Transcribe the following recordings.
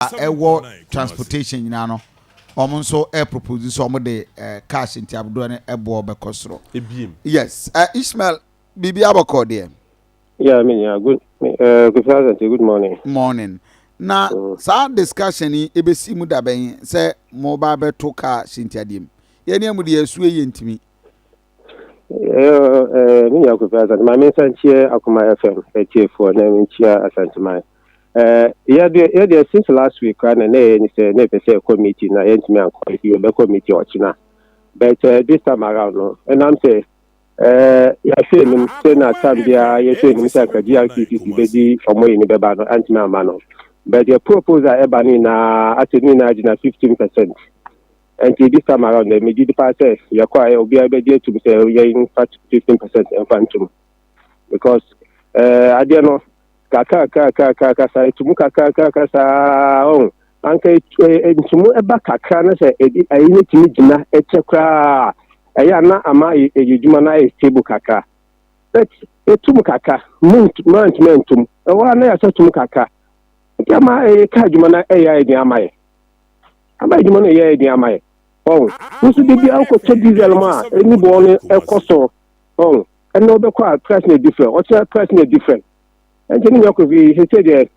Ɛwɔ transportation nyinaa no, wɔn nso ɛpropose sɛ wɔn de cars nti abudoɔ no ɛboɔ bɛkɔ soro. Ebiem. Yes, Ishmael, biribi abɔkɔ deɛ. Yeah, I mean, yeah, good. Good President, good morning. Morning. Na saa discussion yi ebesi mu dabɛn sɛ mo ba bɛto car hyɛntiadeɛ mu? Yɛn ni mu deɛ esu yɛ ntumi. Me nua Kofi Asante, maame nsa nkyia Akoma FM atiefoɔ na menkyia Asanteman. Yɛdeɛ since last week koraa na na yɛ ni sɛ na yɛpɛ sɛ yɛkɔ meeting na yɛntumi ankɔ, nti yɛbɛkɔ meeting ɔkyena. But this time around no, ɛnam sɛ yɛahwɛ anim sɛ na time biara yɛhwɛ anim sɛ anka GRTCC bɛdi ɔmo yi ne bɛba no, antumi amma no. But the proposal ɛba no nyinaa asɛ ne nyinaa gyina 15%. Nti this time around no, megye di paa sɛ yɛkɔ a, obiara bɛgye atum sɛ yɛmfa 15% ɛmfa ntom, because adeɛ no kakra kakra kakra saa etumu kakra kakra saa ɔn anka ntumu ɛba kakra no sɛ ɛdi ayi ne tumi gyina ɛkyɛ koraa, ɛyɛ ana ama ɛyɛ adwuma no ayɛ stable kakra. But etum kakra mu mantumi ntum ɛwɔ a na yɛasɛ tum kakra, nti ama ɛyɛ kaa adwuma no ɛyɛ ayɛ den ama yɛ, ama adwuma no ɛyɛ ayɛ den ama yɛ. Ɔn nso de bi akɔtɔ diesel mu a, ɛni bɔɔ no ɛkɔ soro. Ɔn ɛna ɔbɛkɔ a, price no different, ɔkyerɛ price no different. Nti ne nyɛ Kofi sɛ deɛ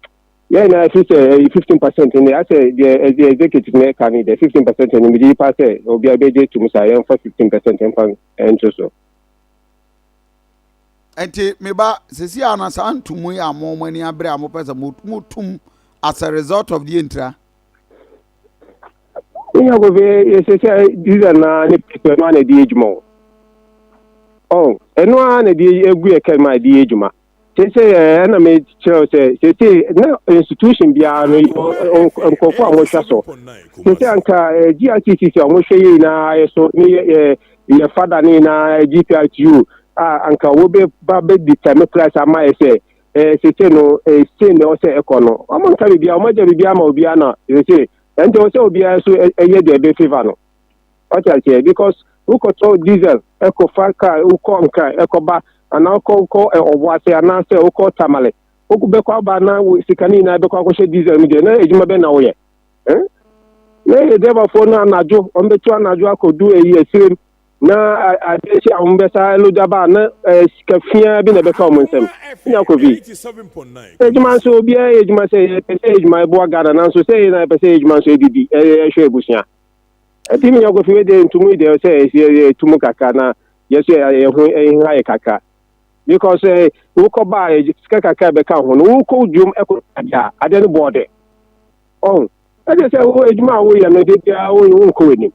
yɛn nyinaa fi sɛ ɛyɛ 15% ne asɛ deɛ ɛdeɛ executive ne ka ne deɛ, 15% ne megye pa sɛ obiara bɛgye tum saa, yɛmfa 15% mfa ɛnto so. Nti meba sisi a na saa ntomu yi a mo ani abere a mo pɛ sɛ mo tum as a result of the ntira. Ne nyɛ Kofi, yɛsɛ sɛ diesel na ne petrol no a na ɛde yɛ adwuma o. Ɔn ɛno ara na ɛde egu yɛ kɛm a ɛde yɛ adwuma. Sese ɛna mekyerɛw sɛ sese na institution biara no, nkurɔfoɔ a wɔhwɛ so sese anka GRTCC a wɔhwɛ yɛ nyinaa yɛ so ne yɛ fada ne nyinaa GPRTU a anka wɔbɛba bɛ determine price ama yɛ sɛ sese no sei na ɛwɔ sɛ ɛkɔ no, wɔn nka biribiara, wɔn agya biribiara ama obiara na sese ɛnti wɔ sɛ obiara nso ɛyɛ deɛ ɛbɛ favour no. Ɔte aseɛ? Because wokɔtɔ diesel ɛkɔfa car, wokɔ Nkran ɛkɔba anaa wokɔ ɔbo ase anaasɛ wokɔ Tamale wokɔ aba na sika no nyinaa bɛkɔ akɔhyɛ diesel mu deɛ, na adwuma bɛ na woyɛ na yɛ driverfoɔ no anadwo wɔn bɛtu anadwo akɔdu eyi esirem na adeɛ si a wɔn bɛsa load aba na sika fia bi na ɛbɛka wɔn nsam. Nya Kofi, adwuma nso obiara yɛ adwuma sɛ yɛpɛ sɛ adwuma ɛboa Ghana, nanso sɛ yɛ na yɛpɛ sɛ adwuma nso edidi ɛhwɛ abusua. Ɛti mi nya Kofi, wei deɛ ntumu yi deɛ sɛ esi yɛ tumu kakra na yɛsɛ yɛ ho ɛha yɛ kakra, because wokɔ baa sika kakra bɛka ho no, wokɔ dwom ɛkɔ adeɛ a adeɛ no bɔɔ de ɔn ɛde sɛ wo adwuma a woyɛ no de biara wo nkɔ w'anim.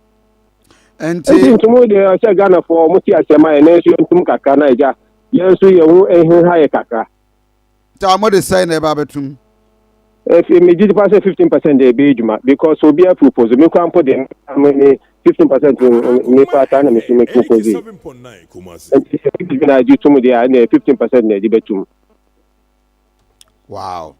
Nti ntumu deɛ sɛ Ghanafoɔ ɔmo te asɛm ayɛ na nso yɛntum kakra na agya yɛn nso yɛn ho ɛha yɛ kakra. Ta mo de sɛn na ɛba abɛtum? Efi megye di pa sɛ 15% de ɛbɛyɛ adwuma, because obiara propose, me kora mpo de me 15% me kora saa na me so me propose. Nti sɛ bibi na agye tum deɛ a, ɛna 15% na ɛde bɛtum. Wow,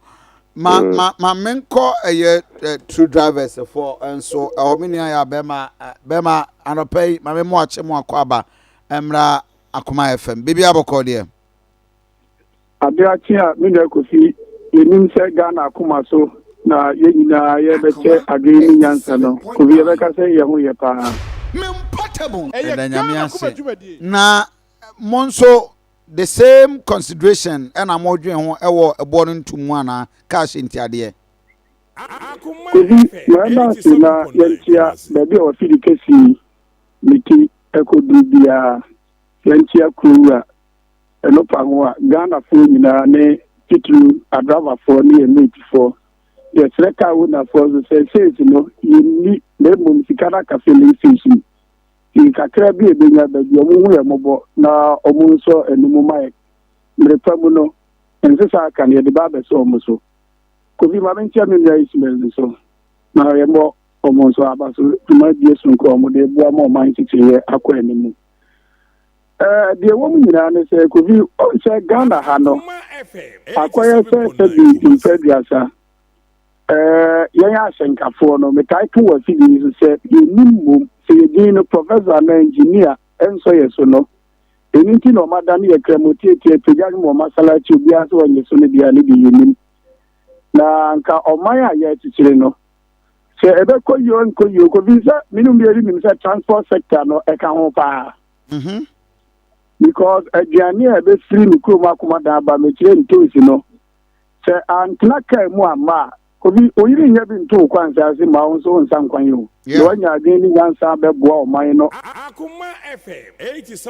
ma ma menkɔ ɛyɛ true drivers fo nso ɛhɔ. Me nua yɛ bɛrima bɛrima anɔpɛ yi, ma me mo akyɛ mo akɔ aba mmra Akoma FM. Biribi abɔkɔ deɛ? Ade akye a, me nua Kofi, yɛnim sɛ Ghana akoma so na yɛn nyinaa yɛbɛkyɛ adwene ne nyansa no. Kofi, yɛbɛka sɛ yɛn ho yɛ paa. Ɛda Nyame ase. Na mo nso the same consideration ɛna mo dwen ho ɛwɔ ɛboɔ no ntum mu anaa kaa hyɛ ntiadeɛ? Kofi, mɛda ase na yɛnkyia baabi a wafidi kɛsi ne ti ɛkɔduru biara. Yɛnkyia kurowura ɛno pa ho a Ghanafoɔ nyinaa ne titiri adravafoɔ ne yɛn matefoɔ. Yɛsrɛ kaa wonafoɔ nso sɛ seesi no yɛnni na mmom sika no aka filling station nti kakra bi a ɛbɛnya baabi ɔmo hu yɛ mmɔbɔ na ɔmo nso anim ma yɛ. Mmere pa mu no nsesa aka no yɛde ba abɛsɛ ɔmo so. Kofi, ma menkyia me nua Ismail nso na yɛmmɔ ɔmo nso aba so dwumadie sononko a ɔmo de boa ma ɔman nkyekyereyɛ akɔ anim. Deɛ ɛwɔ mu nyinaa ne sɛ, Kofi, ɔn sɛ Ghana ha no akɔyɛ sɛ sɛbi mfɛ 30 yɛn ahyɛnkafoɔ no, metae to wɔ afidie yi so sɛ yɛnim mmom sɛ yɛdin no professor na engineer ɛnsɔ yɛ so no, ɛno nti na ɔma da no yɛ kramotietie pagya no ma ɔma salakyi obiara sɛ ɔnyɛ so no deɛ ne deɛ yɛnim. Na nka ɔman a yɛrekyekyere no, sɛ ɛbɛkɔ yie o nkɔ yie o, Kofi sɛ me ne mmienu nim sɛ transport sector no ɛka ho paa. Because aduane a ɛbɛfiri me kurom akomadan aba mekyerɛ ntoosi no, sɛ antena kaa mu amma a, Kofi, wo yere nnya bi nto wo kwansa ase ma wo nso wo nsa nkwan o. Na wanya adwene ne nyansa bɛboa ɔman no.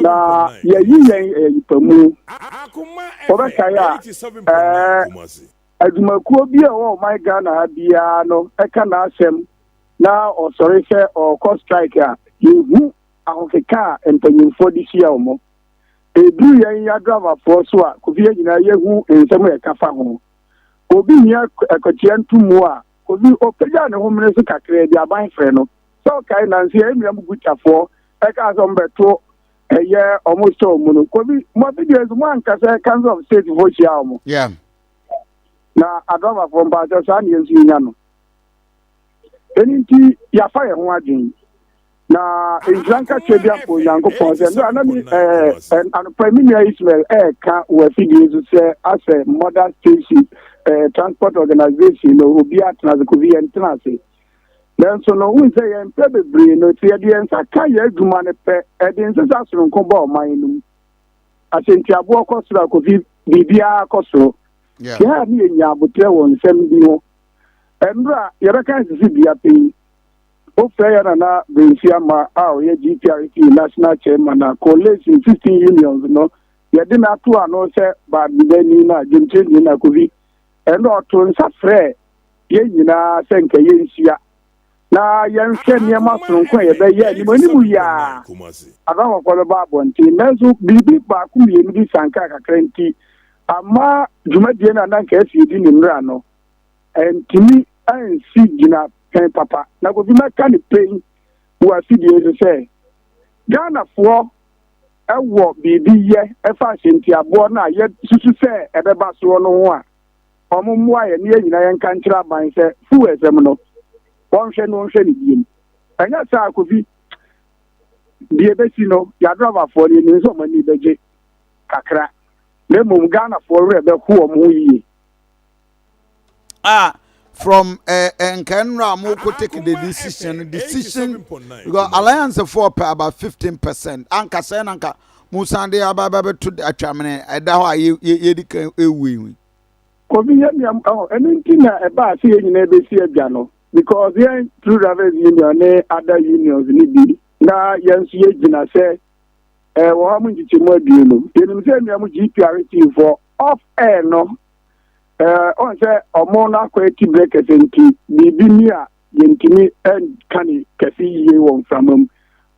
Na yɛyi yɛn ayipamu. Wɔbɛkae a, ɛɛ, adwumakuo bi a ɛwɔ ɔman Ghana ha biara no ɛka n'asɛm na ɔsɔre sɛ ɔrekɔ strike a, yɛhu ahokeka a mpanyimfoɔ de hyia wɔn. Ɛduru yɛn adravafoɔ so a, Kofi yɛn nyinaa yɛhu nsɛm a ɛka fa ho. Obi hia akatua ntomu a, Kofi ɔpagyaa ne homene so kakraa bi, aban frɛ no. Sɛ ɔkae nanso yɛn nua mu butchafoɔ ɛkaa sɛ ɔmbɛto ɛyɛ ɔmo store mu no. Kofi, mo afidie nso mo anka sɛ Council of State foɔ hyia ɔmo. Yeah. Na adravafoɔ mpakyɛ saa ne yɛn nso yɛnya no. Ɛno nti yɛafa yɛn ho adwene. Na nhyira nka Tweduafo Onyankopɔn sɛ nnora na me ɛɛ anɔpa me nua Ismail ɛɛka wɔ afidie so sɛ asɛ mother station ɛɛ transport organization no obi atena ase kofi yɛn tena ase. Nanso no wohu sɛ yɛn pɛ bebree no sɛ yɛde yɛn nsa ka yɛn adwuma no pɛ ɛde nsesa soronko ba ɔman no mu. Asɛntiaboɔ kɔ soro a kofi biribiara kɔ soro. Yɛn a ne yɛnya abotrɛ wɔ nsɛm bi ho. Nnora yɛbɛka nsisi dua pɛ yi. Wofrɛ yɛn Nana Brensi Ama a ɔyɛ GPRT National Chairman a Coalition 15 Unions no yɛde no ato ano sɛ baadodani no a dwonkyerɛni no a Kofi ɛno ɔto nsa frɛ yɛn nyinaa sɛ nka yɛnhyia na yɛnhwɛ nneɛma soronko a yɛbɛyɛ anim anim yi a abramofoɔ bɛba abɔnten. Nanso biribi baako mmienu bi sankaa kakra nti ama dwumadie no a na nka asi edi ne nnora no ɛntumi ansi gyina pɛn papa. Na Kofi mɛka ne pɛn wɔ afidie so sɛ Ghanafoɔ wɔ biribi yɛ ɛfa ahyɛntiaboɔ no a yɛsusu sɛ ɛbɛba soɔ no ho a, wɔn mmoa yɛn ne yɛn nyinaa yɛnka nkyerɛ aban sɛ fuel sɛm no wɔnhwɛ no wɔnhwɛ no biem. Ɛnyɛ saa Kofi, deɛ ɛbɛsi no yɛadrabafoɔ no yɛnim sɛ wɔn ani bɛgye kakra na mmom Ghanafoɔ werɛ bɛho wɔn ho yie. Ah, from eh, eh, nka nnora a mokɔ take the decision decision because alliance foɔ pɛ about 15% anka sɛ na nka mosan de aba bɛbɛto atwamene ɛda hɔ a yɛdi kan ɛwu yi. Kofi yɛ nea ɔhɔ ɛno nti na ɛbaa sɛ yɛn nyinaa bɛsi adwa no because yɛn True Drivers Union ne other unions ne bi na yɛn nso yɛgyina sɛ ɛɛ wɔ hɔ mo nkyekyɛmu aduonu yɛnim sɛ nua mo GPRT foɔ off air no Ɛɛ, ɔn sɛ ɔmo no akɔ ati berɛ kɛse nti, biribi ni a yɛntumi nka ne kɛse yie wɔ mframa mu.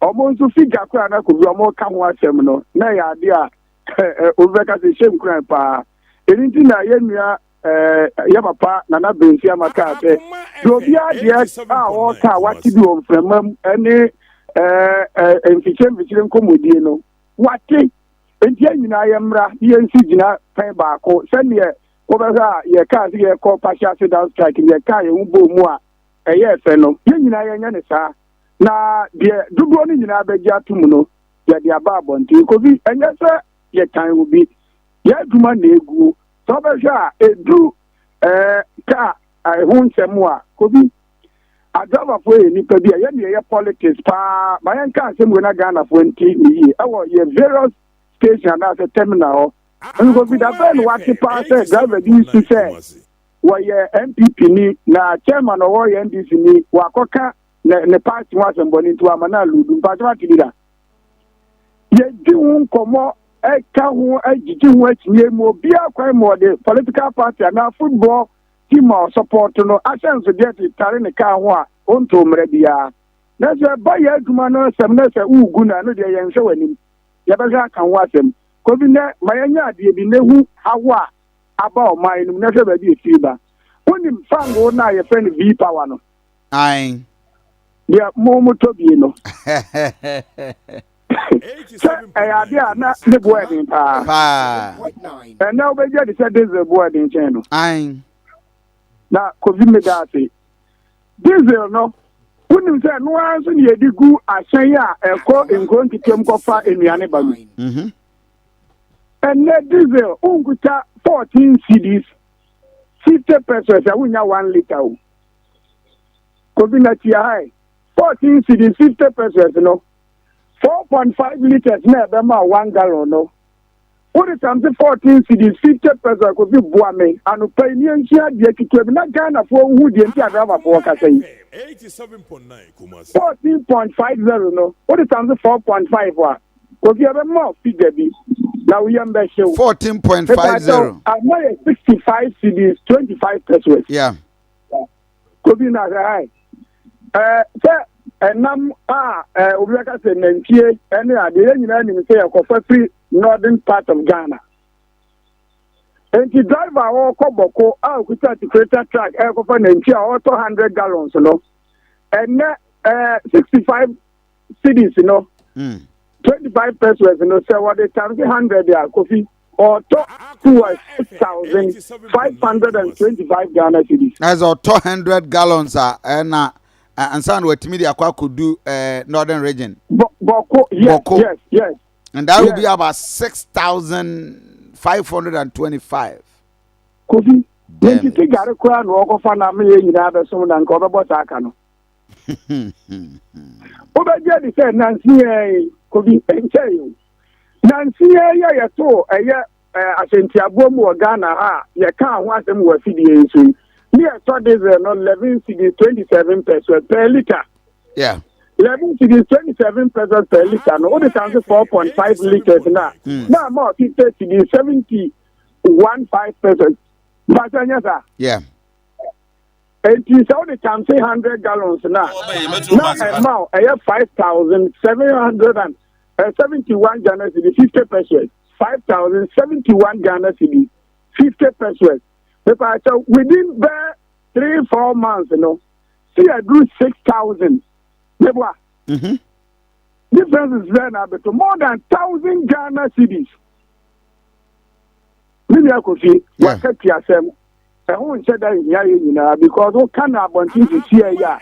Ɔmo nso figure koraa na kobi ɔmo ka ho asɛm no, na ɛyɛ adeɛ a obi bɛka sɛ ɛhyɛ nkuran paa. Ɛno nti na yɛn nua ɛɛ yɛ papa Nana Bensiama kaa sɛ, deɛ obiara deɛ a ɔreka a wate bi wɔ mframa mu ɛne ɛɛ mfikyire mfikyire nkɔmmɔdie no, wate. Enti yɛn nyinaa yɛmmra na yɛnsi gyina pɛn baako sɛdeɛ wobɛhwɛ a yɛkaa sɛ yɛkɔ partial sit down strike no yɛkaa yɛn ho bɔɔ mu a ɛyɛɛ fɛ no. Yɛn nyinaa yɛnyɛ no saa na deɛ dodoɔ no nyinaa bɛgye ato mu no yɛde aba abɔnten. Kofi, ɛnyɛ sɛ yɛtan obi, yɛn adwuma na ɛguo. Sɛ wobɛhwɛ a ɛduru ɛɛ kaa ɛho nsɛm a, Kofi, Adravafoɔ yɛ nnipa bi a yɛne yɛyɛ politics paa ma yɛnka asɛm wei na Ghanafoɔ nti ne yie ɛwɔ yɛ various station anaasɛ terminal hɔ. Nkofi da bɛn na wate paa sɛ driver bi su sɛ wɔyɛ NPP ni na chairman ɔwɔ yɛ NDC ni wakɔka ne ne party ho asɛmbɔne nti wama no aludu mpakyɛ wate bi da. Yɛdi ho nkɔmmɔ ɛka ho agyigye ho akyinnye mu obiara kwan ma ɔde political party anaa football ti ma ɔsɔpɔɔto no ahyɛnsodeɛ de tare ne kaa ho a, ɔntoo mmara biara. Nanso ɛba yɛn adwuma no asɛm na sɛ woregu no a, ɛno deɛ yɛnhwɛ w'anim. Yɛbɛhwɛ aka ho asɛm. Kofi, nnɛ ma yɛnyɛ adeɛ bi na hu haw a aba ɔman no mu na hwɛ baabi a ɛfiri ba. Wonim fangoo no a yɛfrɛ no V-Power no? Ae. Deɛ mo motɔ bie no. Sɛ ɛyɛ adeɛ a na ne boɔ yɛ den paa. Paa. Ɛnɛ wobɛgye adi sɛ diesel boɔ yɛ den kyɛn no. Ae. Na Kofi meda ase. Diesel no, wonim sɛ ɛno ara nso na yɛde gu ahyɛn a ɛkɔ nkuro nketewa mu kɔfa nnuane ba mu. Ɛnɛ diesel wonkuta 14 cedis. 50 pesewas a wonya 1 litre o. Kofi na tia ha 14 cedis 50 pesewas no 4.5 litres na ɛbɛma 1 gallon no. Wode times 14 cedis 50 pesewas. Kofi, boa me anɔpa yi ne yɛnsua adeɛ ketewa bi na Ghanafoɔ hu deɛ nti adramafoɔ kasa yi. 14.50 no, wode times 4.5 a, Kofi, ɛbɛma figure bi na woyam bɛhyew. 14.50. Ama yɛ 65 cedis 25 pesewas. Kofi, na hwɛ ha sɛ ɛnam a obi bɛka sɛ nantwie ɛne adeɛ, yɛn nyinaa nim sɛ yɛkɔfa firi northern part of Ghana. Nti driver a wɔrekɔ Bɔko a okuta articulated truck ɛrekɔfa nantwie a ɔretɔ 100 gallons no, ɛnɛ 65 cedis no 25 pesewas no, sɛ wɔde times 100 a, Kofi, ɔtɔ fuel 6,525 Ghana cedis. Na sɛ ɔtɔ 100 gallons a, ɛna ansa na watumi de akɔ akɔdu northern region. Bɔko, yes. Bɔko. Yes. And that will be about 6,525. Kofi, nti ti gari koraa na ɔkɔfa na ama yɛn nyinaa bɛsom na nka ɔbɛbɔ saa aka no. Wobɛgye di sɛ nansi yɛn, Kofi, nkyɛn yi o, nansi yɛn yɛ yɛto ɛyɛ ahyɛntiaboɔ mu wɔ Ghana ha a yɛka ho asɛm wɔ afidie yi so yi ne yɛtɔ diesel no 11 cedis 27 pesewas per litre. 11 cedis 27 pesewas per litre no, wode times 4.5 litres na na ama 50 cedis 71 5 pesewas mpasɛ nyɛ saa? Yeah. Eti sɛ wode times 100 gallons na ɛma wo ɛyɛ 5,771 Ghana cedi 50 pesewas, 5,071 Ghana cedi 50 pesewas. Mepa kyɛw, within bɛɛ 3-4 months no si aduru 6,000 meboa. Difference is there na abɛto more than 1,000 Ghana cedis. Me nua Kofi, waka ti asɛm ɛho nhyɛ da nhia yɛ nyinaa because woka no abɔnten sisi yi a,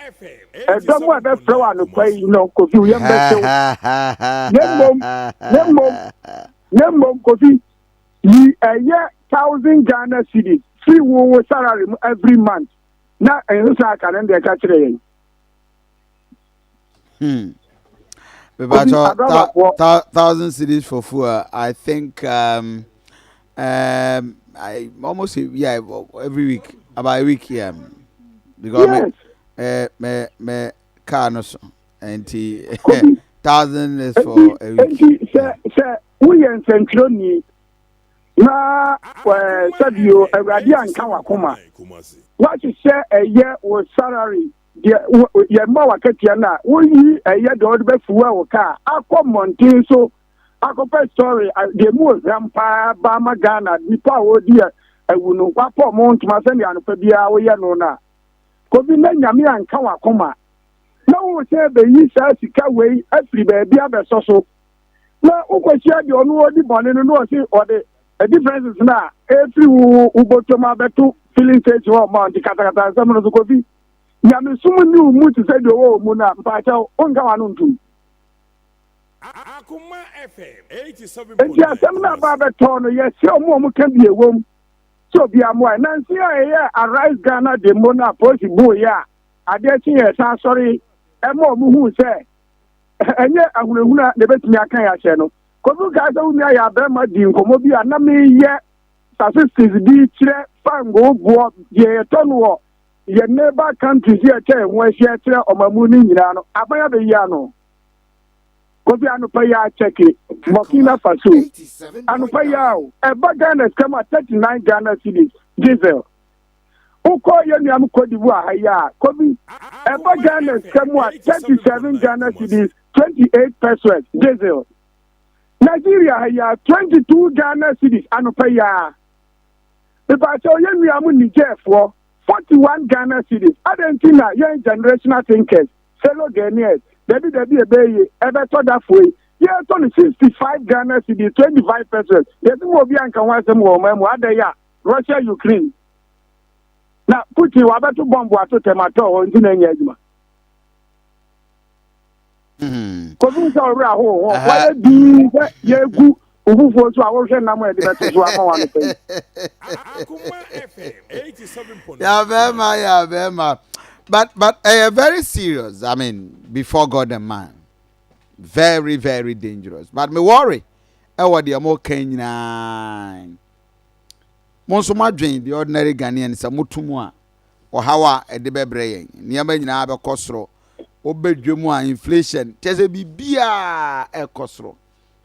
ɛdɔm a ɛbɛfrɛ wɔ anɔpa yi no, Kofi, woyam bɛhyew. Na mmom Kofi, yi ɛyɛ 1,000 Ghana cedis firi wo salary mu every month na ɛnso sa aka no deɛ ɛka kyerɛ yɛn. Mepa kyɛw, 1,000 cedis for fuel. I think I almost, yeah, every week, about a week, yeah, because me me car no so and 1,000 is for a week. Nti sɛ woyɛ nsɛntwerɛni na sɛbio Awurade anka wakoma woahyehyɛ ɛyɛ wo salary deɛ yɛmma wakatua no a, woyi ɛyɛ deɛ wɔde bɛfuwa wo kaa akɔ mmɔnten so akɔpɛ story deɛ mu ohwam paa ba ama Ghana nipa a wɔdi awu no, wapɔ ɔmo ntoma sɛnea anɔpa biara woyɛ no a, Kofi, na Nyame anka wakoma na wo sɛ bɛyi saa sika wei afiri baabi abɛsɔ so na wokɔhyia deɛ ɔno ɔdi bɔne no na ɔse ɔde differences no a ɛfiri wo wo bɔtɔm abɛto filling station hɔ ma nti katakata nsɛm no so. Kofi, nyamesom ni wo mu te sɛ deɛ ɔwɔ wo mu no a, mpaakyɛw, wonka w'ano ntom. Nti asɛm no aba abɛtɔɔ no, yɛsrɛ ɔmo a ɔmo ka bi ɛwom sɛ obi amoa. Nansi a ɛyɛ Arise Ghana de mo no a polisi booyɛ a adeɛ kye yɛ san sɔre ɛma ɔmo hu sɛ ɛnyɛ ahunahuna na ebɛtumi aka yɛ ahyɛ no. Kofi, kaa sɛ wo nua yɛ abɛrima di nkɔmmɔ bi a na meyɛ statistics bi kyerɛ fangoo boɔ deɛ yɛtɔ no wɔ yɛ neighbor countries yɛ kyɛ yɛn ho ahyia kyerɛ ɔmamu no nyinaa no, aban abɛyi ano. Kofi, anɔpa yi akyɛke Burkina Faso anɔpa yi a o, ɛba Ghana sika mu a, 39 Ghana cedis diesel. Wokɔ yɛ nuam Cote d'Ivoire ha yi a, Kofi, ɛba Ghana sika mu a, 37 Ghana cedis 28 pesewas diesel. Nigeria ha yi a, 22 Ghana cedis anɔpa yi a. Mepaakyɛw, yɛ nuam Nigerfoɔ, 41 Ghana cedis. Adɛn nti na yɛn generational thinkers, fellow Ghanaians, dabi dabi, ɛbɛyɛ ɛbɛtɔ dafoɔ yi yɛtɔ no 65 Ghana cedis 25 pesewas? Yɛsɛ ma obi anka ho asɛm wɔ ɔman mu adɛn a Russia, Ukraine na Putin wabɛto bɔmbo ato tɛm atɔ hɔ nti na ɛnyɛ adwuma. Kofi, sɛ ɔwerɛ aho hɔ wayɛ dii sɛ yɛgu. Wo fufuo nso a wohwɛ nam a yɛde bɛto so ama wo anɔpa yi. Yeah, bɛrima, yeah, bɛrima. But ɛyɛ very serious. I mean, before God and man, very very dangerous. But me worry ɛwɔ deɛ mo kan nyinaa. Mo nso mo adwen the ordinary Ghanaian sɛ mo to mu a ɔhaw a ɛde bɛbrɛ yɛn. Nneɛma nyinaa bɛkɔ soro. Wobɛdwa mu a inflation kyɛ sɛ biribiara ɛkɔ soro.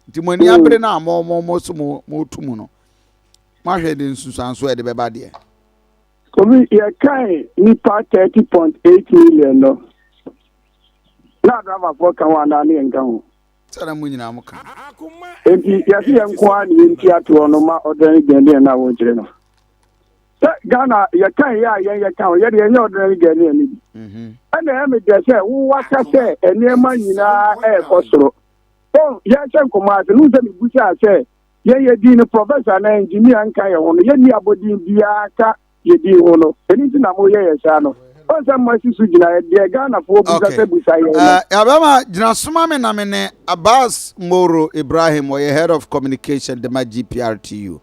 Nti mo ani abere no a mo mo mo so mo mo to mu no. Mo ahwɛ de nsunsuanso a ɛde bɛba deɛ. Obi yɛkae nipa 30.8 million no na adravafoɔ ka ho anaa ne yɛnka ho? Sɛ na mo nyinaa mo ka. Enti yɛse yɛn nko ara ne yɛnti atoɔ no ma ordinary Ghanaian no a wɔkyerɛ no sɛ Ghana yɛka yɛ a yɛn yɛka ho, yɛde yɛnyɛ ordinary Ghanaian no bi. Ɛna ɛyɛ me dɛ sɛ wowaka sɛ nneɛma nyinaa ɛɛkɔ soro. Ɔ yɛhyɛ nkɔmmɔ ase no sɛ mebusaa sɛ yɛn yɛ din no professor na engineer nka yɛn ho no, yɛnni abɔdin biara ka yɛ din ho no, ɛno nti na moyɛ yɛ saa no. Ɔn sɛ mo asi so gyina deɛ Ghanafoɔ busa sɛ busa yɛn no. Yabɛma gyina soma me na me ne Abbas Moro Ibrahim, ɔyɛ head of communication de ma GPRTU.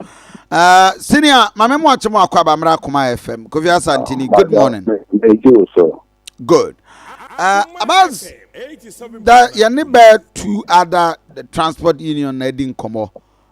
Senior, maame mo akye mo akɔ abamra Akoma FM. Kofi Asantini, good morning. Megye wo so. Good. Abbas, da yɛne bɛɛ two other the transport union na adi nkɔmmɔ.